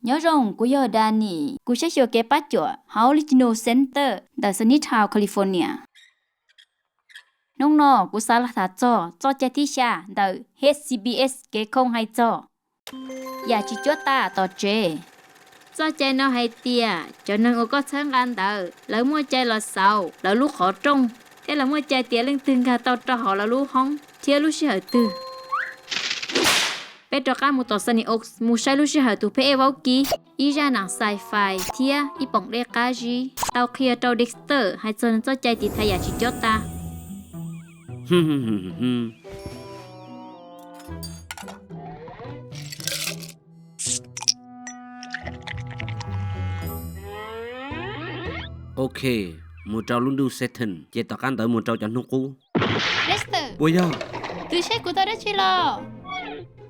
Nyob zoo, kuv yog Danny, kuv saib xyuas kev pab cuam hauv Legionnaires' Center ntawm Sunnytown, California. Hnub no kuv xav los tham txog txoj cai thib xya ntawm H C P S kev khooj hais txog yam tsis cuab tam tom tsev. Txoj cai no hais tias cov neeg uas koj txhawb nqa ntawd lawv muaj cai los xauv lawv lub qhov rooj, thiab lawv muaj cai tias leej twg nkag tau rau hauv lawv lub hoob thiab lub sij hawm twg. Peb rov qab mus tom Sunny Oaks mus saib lub sij hawm tus pheb ej vaub kib, ib zaj nam sci-fi thiab ib poom dej qab zib tau qhia rau Dexter hais txog nws txoj cai tiv thaiv yam tsis cuab tam. Ok, mus rau lub ntuj Saturn, ces tom qab ntawd mus rau cov hnub qub. Dexter! Puas yog? Twb saib kuv tau dab tsi los?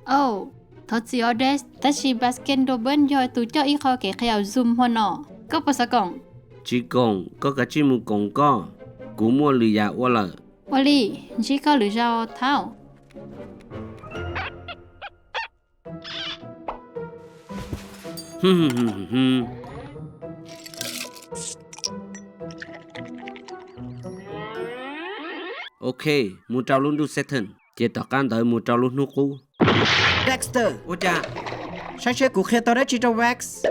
Au, thov txim os Dex, tab sis Baskin Robbins yog tus coj ib qho kev qhia Zoom hmo no. Koj puas xav koom? Tsis koom, koj kav tsij mus koom koj, kuv muaj lwm yam ua lawm. Ua li, ntsib koj lwm zaus Thaub. Ok, mus rau lub ntuj Saturn, ces tom qab ntawd mus rau lub hnub qub. Dexter, ua cas? Saib seb kuv qhia tau dab tsi rau Vex.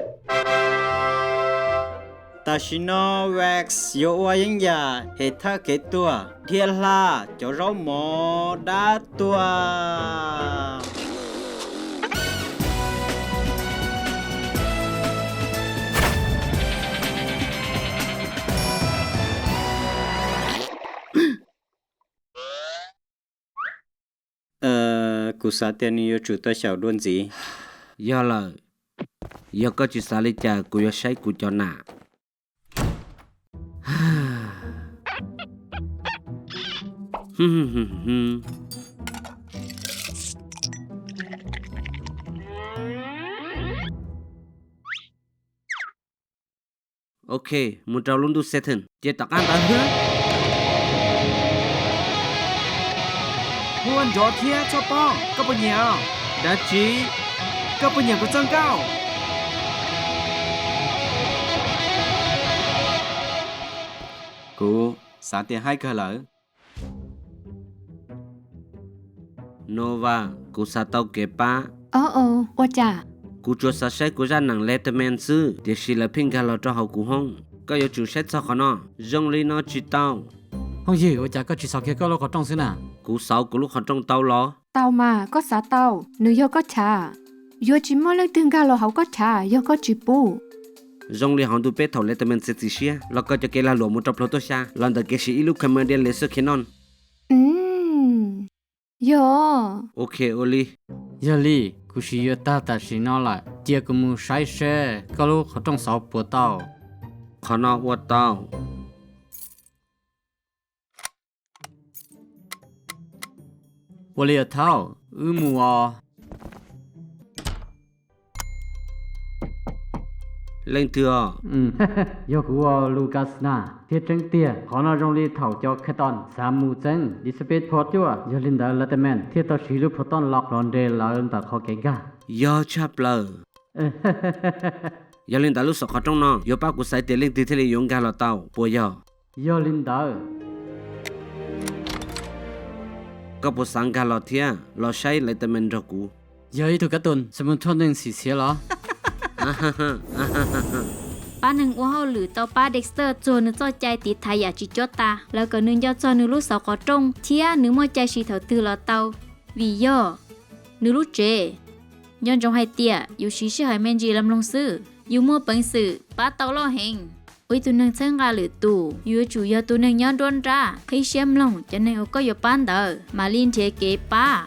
Tam sim no Vex yuav ua yeeb yam hem thawj kev tuag, dhia hla cov zaub mov dab tuag. Kuv xav tias nws yuav tsum tau xyaum dua ntxiv. Yog lawm, yog koj tsis xav li cas kuv yuav saib kuv cov nam. Ok, mus rau lub ntuj Saturn, ces tom qab ntawd hwb. Hu ua nrov thiab txhob poob, koj puas nyiam? Dab tsi? Koj puas nyiam kuv txoj nkauj? Kuv xav tias haib kawg lawm. Nova, kuv xav tau kev pab. Ua cas? Kuv tsuas xav saib kuv zaj nam Letterman xwb, tiam sis lawv pheej nkag los rau hauv kuv hoob. Koj yuav tsum saib txog qhov no. Zoo li no tsis tau. Phooj ywg, ua cas koj tsis xauv kiag koj lub qhov rooj xwb na? Kuv xauv kuv lub qhov rooj tau los? Tau mas, koj xav tau, nws yog koj chav. Yuav tsis muaj leej twg nkag los hauv koj chav yog koj tsis pub. Zoo li hauv ntu peb thaum Letterman txiav txim siab los kaw cov kev lag luam mus rau plhuav tuaj xya los ntawm kev siv ib lub Comedian Laser Cannon. Yog. Ok, ua li. Yog li, kuv siv yuav tag tam sim no lawm, cia kuv mus saib seb koj lub qhov rooj xauv puas tau. Qhov no ua tau. Ua li os Thaub, wb mus os. Leej twg os? Yog kuv, Lucas na. Thiab tseeb tiag, qhov no zoo li thaum cov Canton xav mus txeeb Elizabeth Port cuaj, yog li ntawd Letterman thiaj tau siv lub proton lock los nres lawv ntawm qhov kev nkag. Yog tshaj plaws. Yog li ntawd lub xauv qhov rooj no yuav pab kuv xaiv tias leej twg thiaj li yuav nkag los tau, puas yog? Yog li ntawd. Koj puas xav nkag los thiab los saib Letterman nrog kuv? Yog ib tug kab tus xav mus thov neeg xim xhiav los? Pab neeg ua hauj lwm tau pab Dexter txuag nws txoj cai tiv thaiv yam tsis cuab tas. Lawv kom nws nco txog nws lub xauv qhov rooj thiab nws muaj cai siv thaum twg los tau. Vim yog nws lub tsev. Nco ntsoov hais tias yus siv sij hawm me ntsis los mloog xwb, yus muaj peev xwm pab tau loj heev. Ua ib tug neeg txhawb nqa lwm tus, yus yuav tsum yog tus neeg nyob nruab nrab, qhib siab mloog cov neeg uas koj yuav pab ntawd mam li nrhiav kev pab.